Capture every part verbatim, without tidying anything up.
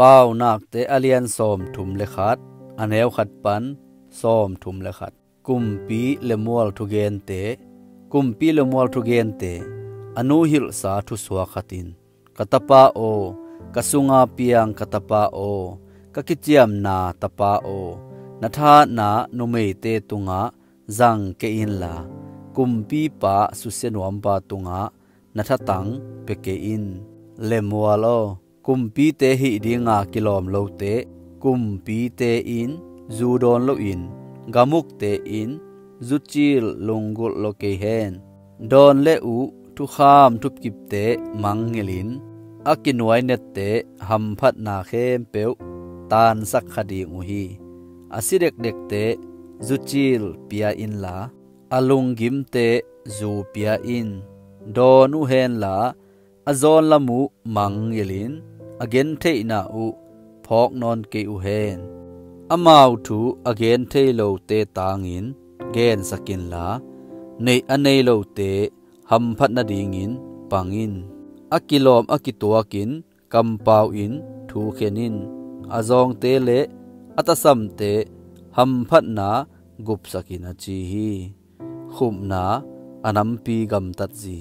Paunakte a lian sawmthum le khat, a neu khat pan sawmthum le khat. Kumpi lemual thugente. Kumpi lemual thugente. A nu hilhsa thusuak khat in, ka tapa aw, ka sunga piang ka tapa aw, ka kiciamna tapa aw, na thahatna numeite tungah zang kei inla, kumpipa susia nuampa tungah na thatang pia kei in. Lemual aw, kumpite hih dinga kilawm lote, kumpite in zu dawn loin, gamukte in zucil lunggulh lo kei hen. Dawn le uh thukham thukipte mangngilhin, a kinuainette hamphatna khempeuh tansak kha ding uh hi. A si dekdekte zucil pia inla, a lunggimte zu pia in. Dawn uh henla, a zawnlam uh mangngilhin, a gentheihna uh phawk nawn kei uh hen. Amau thu a genthei lote tangin gensak inla, neih a nei lote hamphat nadingin pang in. A kilawm a kituakin kampau in thu khen in. A zawngte le a tasamte hamphatna gupsak in, a ci hi. Khupna, a nampi gamtatzi.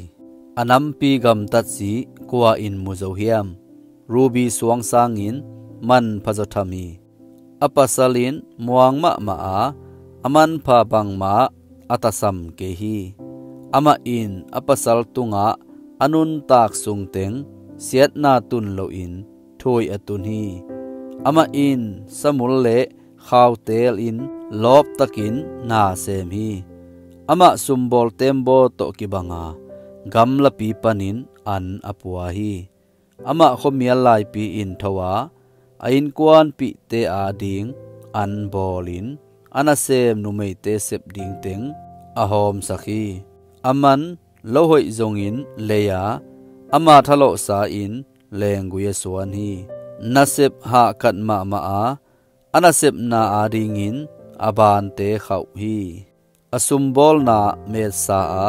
A nampi gamtatzi kua in mu zo hiam? Rubi suang sangin manpha zaw tham hi. A pasal in muang mahmah a, a manpha bangmah a tasam kei hi. Amah in a pasal tungah a nuntak sungteng siatna tun loin thui a tun hi. Amah in samul le khautel in lawptakin na sem hi. Amah sumbawl tembaw tawh kibanga gamlapi panin an a pua hi. Amah khuamial laipi in tho a, a innkuanpihte ading an bawlin a nasem numeite sep dingteng a hawmsak hi. Aman lo hoih zongin lei a, ama thalawhsa in lenggui a suan hi. Nasep hahkat mahmah a, a nasepna adingin a bante khauh hi. A sumbawlna metsa a,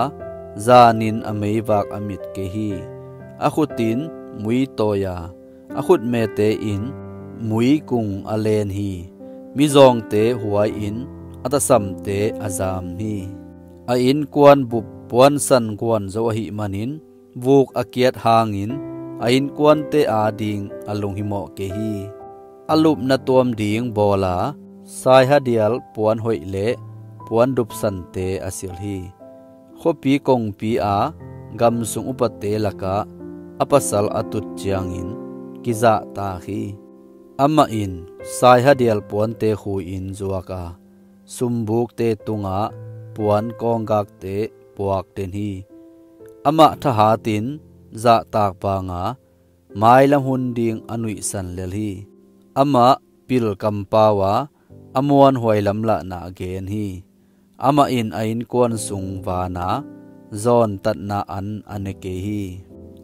zanin a meivak a mit kei hi. A khut in mui tawi a, a khutmete in muikung a len hi. Mizawngte huai in a tasamte a zam hi. A innkuan bup puansan guan zo ahih manin, vuk a kiat hangin a innkuante ading a lunghimawh kei hi. A lupna tuam ding bawl a, saihadial puan hoih le puan dupsante a silh hi. Khuapi kongpi a gamsung upate lakah a pasal a tut ciangin kizahtak hi. Amah in saihadial puante khui-in zuak a, sumbukte tungah puan kawnggakte puakden hi. Amah thahatin zahtak banga mailam hun ding a nuihsan lel hi. Amah pil kampau a, a muanhuai lamlahna a gen hi. Amah in a innkuan sung vana zawntatna an a ne kei hi.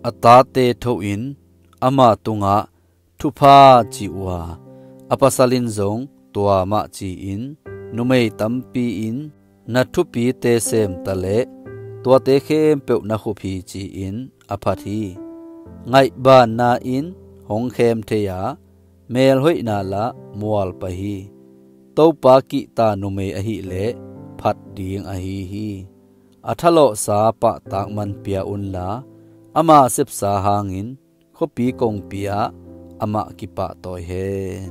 A tate tho-in ama tungah thupha ci uh a, a pasal in zong tua mah ci-in, numei tampi in na thupite semta leh tuate khempeuh na khup hi ci-in a phat hi. Ngaihbanna in hong khem thei a, melhoihna lah mual pai hi. Topa kihta numei ahileh phat ding ahi hi. A thalawhsa pahtak man pia unla, ama sepsa hangin khuapi kongpi ah amah kipahtawi hen.